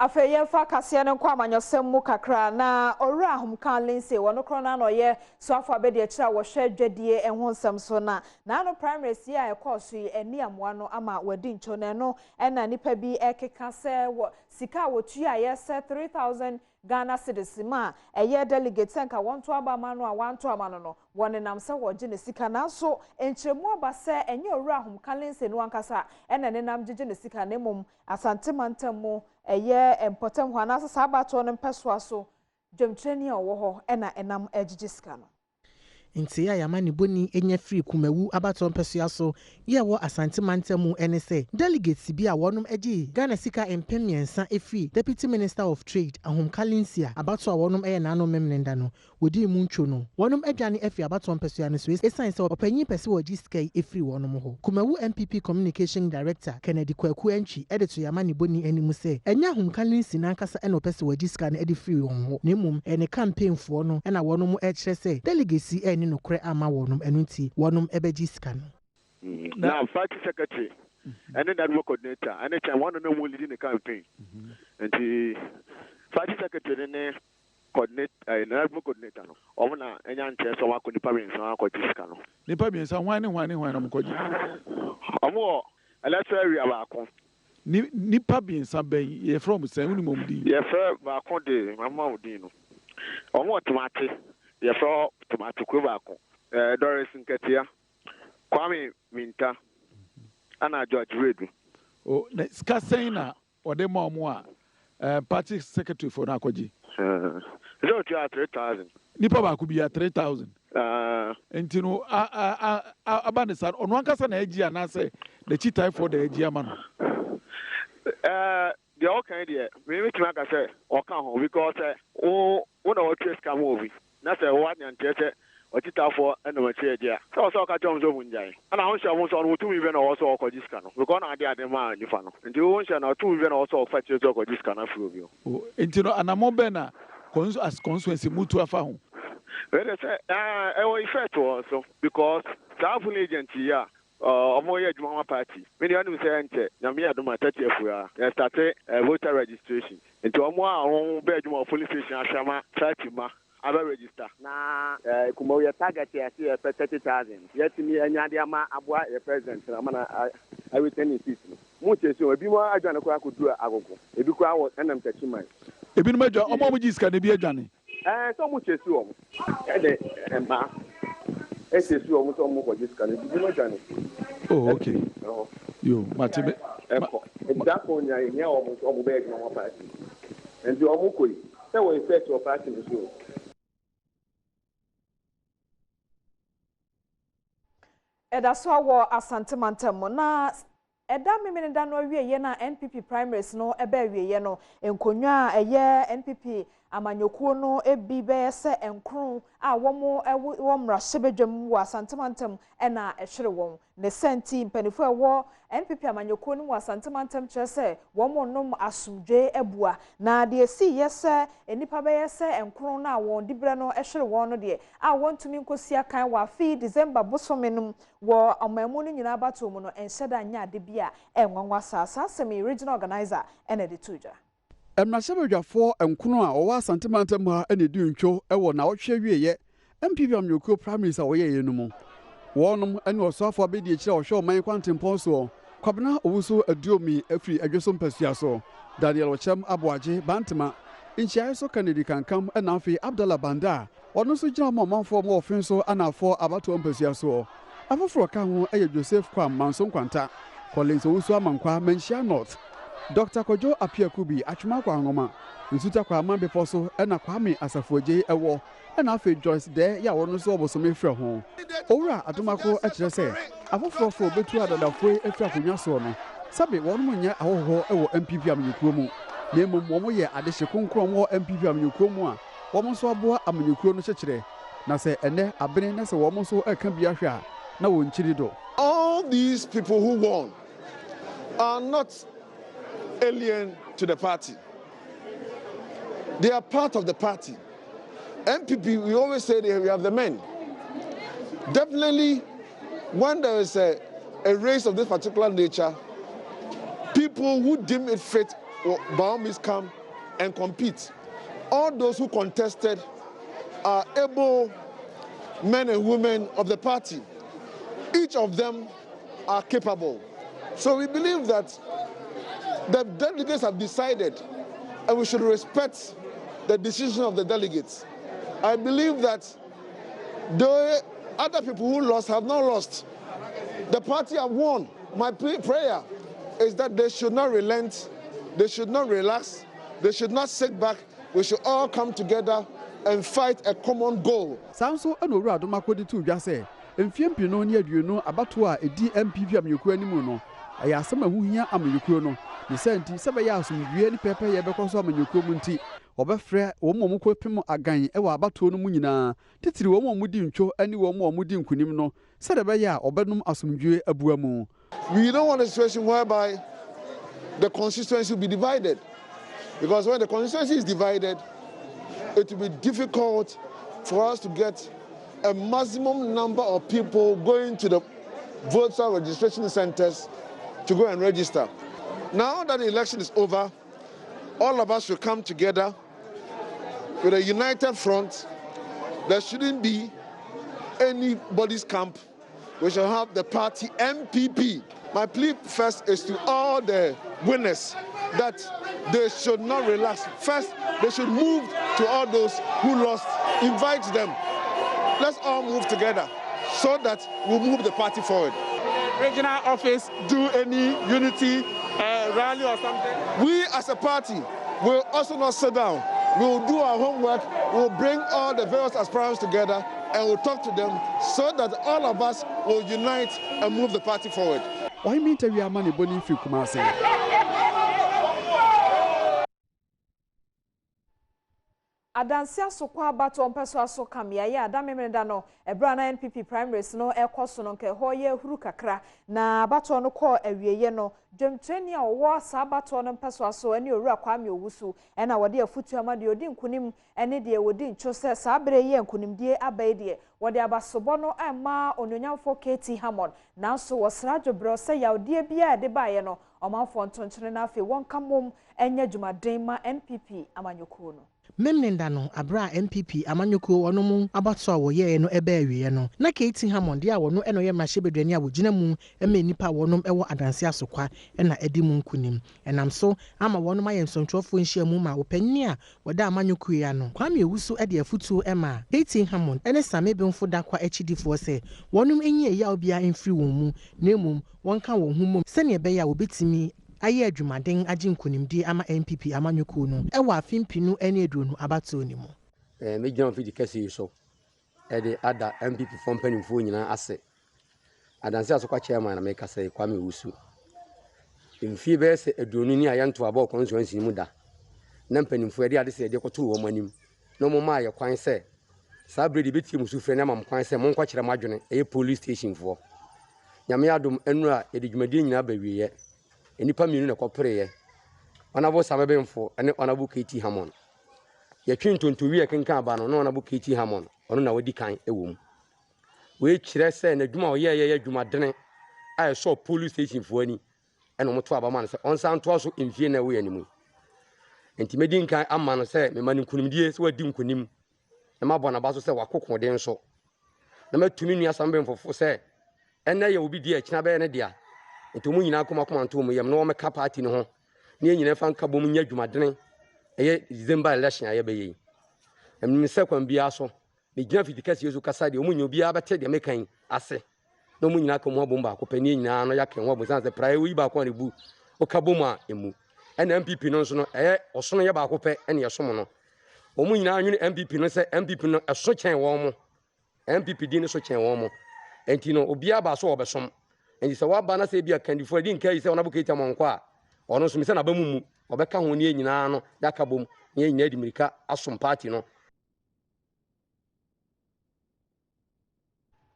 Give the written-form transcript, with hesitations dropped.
Afei yɛmfa kaseɛ no nkɔ amanyɔsɛm mu kakra na Owura Ahomka Lindsay, wɔno korɔ no ara na ɔyɛ soafo abadiakyire a wɔhwɛ dwadie ho nsɛm so na n'ano primaries yi a ɛkɔɔ so yi ani amoa no ama wadi ntwo na ɛno na nnipa bi rekeka sɛ wɔ sika a wɔtuaeɛ sɛ 3000 Ghana cedis ma ɛyɛ delegate sɛ nka wɔnto aba ama no a wanto ama no no wɔnenam sɛ wɔregye ne sika nanso nkyerɛmu aba sɛ ɛnyɛ Owura Ahomka Lindsay no ankasa na ɛnenam gyegye ne sika na mmom Asante mantam mu, ɛyɛ mpɔtam hɔ anaasɛ saa abatoɔ no mpɛsoa so dwamtirani a ɔwɔ hɔ na ɛnam regyegye sika no. Ntsee a y'amanebɔni nya firii Kumawu abatoɔ mpɛsoa so yɛ ɛwɔ Asante mantam mu ne sɛ, delegates bi a wɔnom gyee Ghana sika 3000 firii Deputy Minister of Trade Ahomka Lindsay a abatoɔ a wɔnom yɛ n'ano Memnenda no Wɔdii mu ntwo no, wɔnom adwane afiri abatoɔ mpɛsoa no so esiane sɛ ɔpanyin pɛ sɛ wɔgye sika yi firi wɔnom hɔ. Kumawu NPP Communication Director Kennedy Kwaku Antwi de to yɛn amanebɔni anim sɛ, ɛnyɛ Ahomka Lindsay n'ankasa na ɔpɛ sɛ wɔgye sika no de firi wɔn hɔ na mmom ɛyɛ ne campaignfoɔ no na wɔnom rekyerɛ sɛ delegates yi anni nokorɛ amma wɔnom ɛno nti wɔnom bɛgye sika no. Na party secretary ɛne network coordinator ɛne chairman wɔn na wɔn lead ne campaign nti party secretary ne coordinator ɛɛ national coordinator no, wɔn na anya nteɛ sɛ wɔakɔ nnipa mmiɛnsa akɔgye sika no. Nnipa mmiɛnsa, hwan ne hwan ne hwan na wɔkɔgye? Wɔn wɔ electoral area baako. Ni, nnipa mmiɛnsa bɛn? Yɛfrɛ wɔn sɛn? Wonim wɔn din? Yɛfrɛ baako de, mama wo din no. Wɔn wɔ Tomate, yɛfrɛ hɔ Tomate kuro baako. Ɛɛ Doris Nkatia, Kwame Minta, ɛna George Wiredu. O, na sika sɛn na Ɔde ma ɔmo a eh party secretary foɔ no akɔgye. Ɛsɛ otua 3000. Nipa baako biara 3000. Aah. Nti no a a a aba ne saa no ɔno ankasa na agye anaasɛ n'akyitaefoɔ na agye ama no? Ɛɛ deɛ ɔka yi deɛ me mɛtumi aka sɛ ɔka ho because sɛ wo wo na wotua sika ma obi Na sɛ woanya nteɛ sɛ ɔkyitafoɔ nam akyiri agye a, sɛ ɔsɛ ɔka kyerɛ wɔn sɛ wɔn ngyae. Ɛna wonhyɛ wɔn sɛ ɔno tumi bɛ na ɔwɔ sɛ ɔkɔgye sika no, because ɔna ade ade maa nifa no. Nti wonhyɛ no tumi bɛ na ɔwɔ sɛ ɔfa kyerɛ sɛ ɔkɔgye sika no afiri obi hɔ. O, nti no anamɔn bɛn na cons as constituency motu afa ho? Wei deɛ sɛ ɛɛ ɛwɔ effect wɔ so because saa polling agent yi a ɔmo yɛ adwuma ma party, me deɛ wonim sɛ ɛnkyɛ Nyame yɛ adom a 30th yi ara yɛ starte voter registration nti ɔmo a ɔmo bɛ adwuma wɔ polling station ahwɛ ama party mma abɛ register. Na Kumawu yɛ target a yɛse yɛpɛ 30,000 yɛatumi anya de ama aboa yɛ president no ama no a retain ne seat no. Mo chase wɔn, ebinom adwane koraa akɔduru Agogo, ebi koraa wɔ ɛnam Takyiman. Ebinom adwane, wɔn a wɔgye sika no ebi adwane. Ɛɛ sɛ wɔn chase wɔn, ɛde mmaa chase wɔn sɛ wɔn kɔgye sika no nti ebinom adwane. Oh okay, yo mate me. Ɛkɔ, nti saa kɔn nyinaa yɛhia wɔn sɛ wɔn bɛyɛ adwuma ma party nti wɔn kɔ yi. Sɛ wɔ effect wɔ party no so o. Ɛda so ara wɔ Asante mantam mu. Na ɛda Memeneda no awieeɛ no a NPP primaries no ba awieeɛ no, nkonnwa a ɛyɛ NPP amanyɔkuo no bi bɛyɛ sɛ nkron a wɔn wɔ mmarahyɛbadwam wɔ Asante mantam na ɛhwere wɔn. Ne saa nti, mpaninfoɔ a ɛwɔ NPP amanyɔkuo no mu wɔ Asante mantam kyerɛ sɛ wɔn nnom asomdwoeɛ abua. Na deɛ ɛsiiɛ sɛ nnipa bɛyɛ sɛ nkron no a wɔn diberɛ no hwere wɔn no deɛ, a wɔntumi nkɔsi akan wɔ afe yi December bosome no mu wɔ ɔmanmu no nyinaa abatoɔ mu no nhyɛ da nyɛ ade bi a ɛnwanwa saa. Saa asɛm yi Regional Organiser na ɛde too dwa. Mmarahyɛbadwafoɔ nkono a wɔwɔ Asante mantam ha na ɛdi ntwo wɔ naawɔtwe awieɛ NPP amanyɔkuo primaries a wɔyɛeɛ no mu. Wɔnom ne ɔsoafoɔ abɛdiakyire a ɔhwɛ ɔman yi kwantempɔn soɔ, Kwabena Owusu Aduomi firi Adwoso mpasua so, Daniel Ɔkyɛm Aboagye, Bantema, Nhyiaeɛ so Kennedy Kankam ɛna afei Abdallah Banda a ɔno nso gyina hɔ ma ɔmanfoɔ ma ɔfe nso anaafoɔ abatoɔ mpasua soɔ. Afoforɔ ka ho yɛ Joseph Kwam Manso Nkwanta, Collins Owusu Amankwah, Manhyia North, Dɔkta Kwadwo Appiah Kubi, Atwema Kwahangoma, Nsuta Kwaaman Bepɔ so na Kwame Asafo Adjei wɔ, ɛna afei Joyce Dɛɛ yɛ a ɔno nso wɔ Bosome frɛ ho. Owura Adomako kyerɛ sɛ afoforɔ fo bɛtu adadafoɔ yi afiri akonnwa soɔ no, sɛbe wɔnom nyɛ ahɔhoɔ wɔ NPP amanyɔkuo mu, na mmom wɔn yɛ adehye kronkron wɔ NPP amanyɔkuo mu a wɔn nso aboa amanyɔkuo no kyekyerɛ, na sɛ ɛnnɛ abene na sɛ wɔn nso reka bi ahwɛ a, na wɔn nkyiri do. All these people who won are not alien to the party. They are part of the party. NPP, we always say that we have the men. Definitely, when there is a, a race of this particular nature, people who deem it fit will by all means come and compete. All those who contested are able men and women of the party. Each of them are capable. So we believe that the delegates have decided and we should respect the decision of the delegates. I believe that the other people who lost have not lost. The party have won. My prayer is that they should not relent, they should not relax, they should not sit back. We should all come together and fight a common goal. Saa nso na Owura Adomako de too dwa sɛ, mfeɛ 2020 abatoɔ a ɛdi NPP amanyɔkuo anim no, ɛyɛ asɛm a ɛho hia amanyɔkuo no. Ne saa nti, sɛ ɛbɛyɛ a asomdwoeɛ ne pɛɛpɛɛyɛ bɛkɔ so amanyɔkuo mu nti, wɔbɛfrɛ wɔn a wɔkɔpem agan wɔ abatoɔ no mu nyinaa, titire wɔn a wɔdi ntwo ne wɔn a wɔdi nkonim no, sɛdeɛ ɛbɛyɛ a wɔbɛnom asomdwoeɛ abua mu. We don't want a situation whereby the constituency will be divided, because when the constituency is divided, it will be difficult for us to get a maximum number of people going to the voter registration centers to go and register. Now that the election is over, all of us should come together with a united front. There shouldn't be anybody's camp. We shall have the party NPP. My plea first is to all the winners that they should not relax. First, they should move to all those who lost, invite them. Let's all move together so that we'll move the party forward. Regional office do any unity rally or something? We as a party will also not sit down. We will do our homework. We will bring all the various aspirants together and we'll talk to them so that all of us will unite and move the party forward. Ɔhene Tawia amanebɔ ni firi Kumasi. Adansi Asokwa abatoɔ mpɛsoa so ka mmeaeɛ a da Memeneda no ɛberɛ a na NPP primaries no ɛkɔ so no, nka ɛhɔ yɛ huru kakra. Na abatoɔ no kɔɔ awieeɛ no, dwamtenani a ɔwɔ saa abatoɔ no mpɛsoa so ne Owura Kwame Owusu ɛna wɔde afutuo ama deɛ ɔdi nkonim ne deɛ wɔdi ntwo sɛ saa berɛ yi yɛ nkonimdie aba yi deɛ, wɔde abasobɔ no ɛma onuonyamfoɔ KT Hammond. Nanso wɔsra adwoberɛ sɛ yawdeɛ biara a yɛde baeɛ no, ɔmanfoɔ ntonkyene no afei wɔnka mmom nyɛ dwumaden ma NPP amanyɔkuo no. Memeneda no, abere a NPP amanyɔkuo wɔn mu abatoɔ a wɔyɛɛ no ɛbɛɛ awieeɛ no, na KT Hammond deɛ a wɔno ɛna ɔyɛ mmarahyɛbadwani a wɔgyina mu ma nnipa a wɔnom ɛwɔ Adansi Asokwa ɛna ɛdi mu nkonim. Ɛnam so ama wɔnom ayɛ nsɔntwerɛfoɔ nhyiamu ma ɔpanin a wɔda amanyɔkuo yi ano, Kwame Owusu, ɛde afutuo ɛma KT Hammond ɛne Sammy Benfo Dakwa akyidifoɔ sɛ wɔnom nyi ɛyaw biara mfiri wɔn mu, na mmom wɔnka wɔn ho mmom sɛnea ɛbɛyɛ a wɔbɛtumi ayɛ adwumaden agye nkonimdie ama NPP amanyɔkuo no ɛwɔ afe 2020 abatoɔ no mu. Megyina mfidi kɛse yi so ɛde ada NPP foɔ mpanimfoɔ nyinaa ase. Adansi Asokwa chairman na mekasa yi, Kwame Owusu. Mfie bɛyɛ sɛ 20 ni a yɛnto abɔ constituency mu da. Na mpanimfoɔ yɛde ade sɛ yɛde kɔtoo wɔn anim. Na wɔn maa yɛ kwan sɛ saa bere de bɛtie mu sufrɛ ne ama mo kwan sɛ monkɔkyerɛ mo adwene, ɛyɛ police station foɔ. Nyame adom, nnura yɛde dwumadie nyinaa ba wieɛ. Nnipa mmienu na ɛkɔpereeɛ. Honorable Sammy Benfo ne Honorable KT Hammond. Yɛtwe ntontowi a ɛkenkan aba no, na Honorable KT Hammond, ɔno na wadi kan wɔ mu. Wei kyerɛ sɛ n'adwuma a ɔyɛeɛ yɛ adwumadene a ɛsɔɔ police station foɔ ani, ɛna wɔto aba ma no sɛ ɔnsan ntoa so mfie na ɛwɔ yɛn anim yi. Nti mɛdi nkan ama no sɛ mema no nkonimdie sɛ wadi nkonim, na mabɔ n'aba so sɛ wako koden so. Na matumi nua Sammy Benfo sɛ ɛnnɛ yɛ obi deɛ, ɛkyena bɛyɛ ne dea. Nti wɔn nyinaa kɔma kɔma nto wɔn yam na wɔmmɛka party no ho, na yɛn nyinaa fa nka bom nyɛ adwumadene ɛyɛ December election a yɛbɛyɛ yi. Ɛnim sɛ kwan biara so megyina fiti kɛseɛ so kasa deɛ, wɔn nyinaa obiara bɛte deɛ meka yi ase, na wɔn nyinaa ka wɔn abom baako pɛ, ne yɛn nyinaa no yɛaka ho abom sane sɛ praeɛ woyi baako a ne bu woka bom a emu. Ɛna NPP no nso no, ɛyɛ ɔsono yɛ baako pɛ ɛna yɛsom no. Wɔn nyinaa nwene NPP no sɛ NPP no ɛso kyɛn wɔn mo. NPP din no so kyɛn wɔn mo. Nti no obiara ba so ɔbɛsom. Nti sɛ waba na sɛ ebi a kandifoɔ adi nka yi sɛ ɔnabo Keita Mɔnkɔ a, ɔno nso mesɛ n'aba mu mu ɔbɛka ho ne yɛn nyinaa no yɛaka bom ne yɛn nyinaa di mirika asom party no.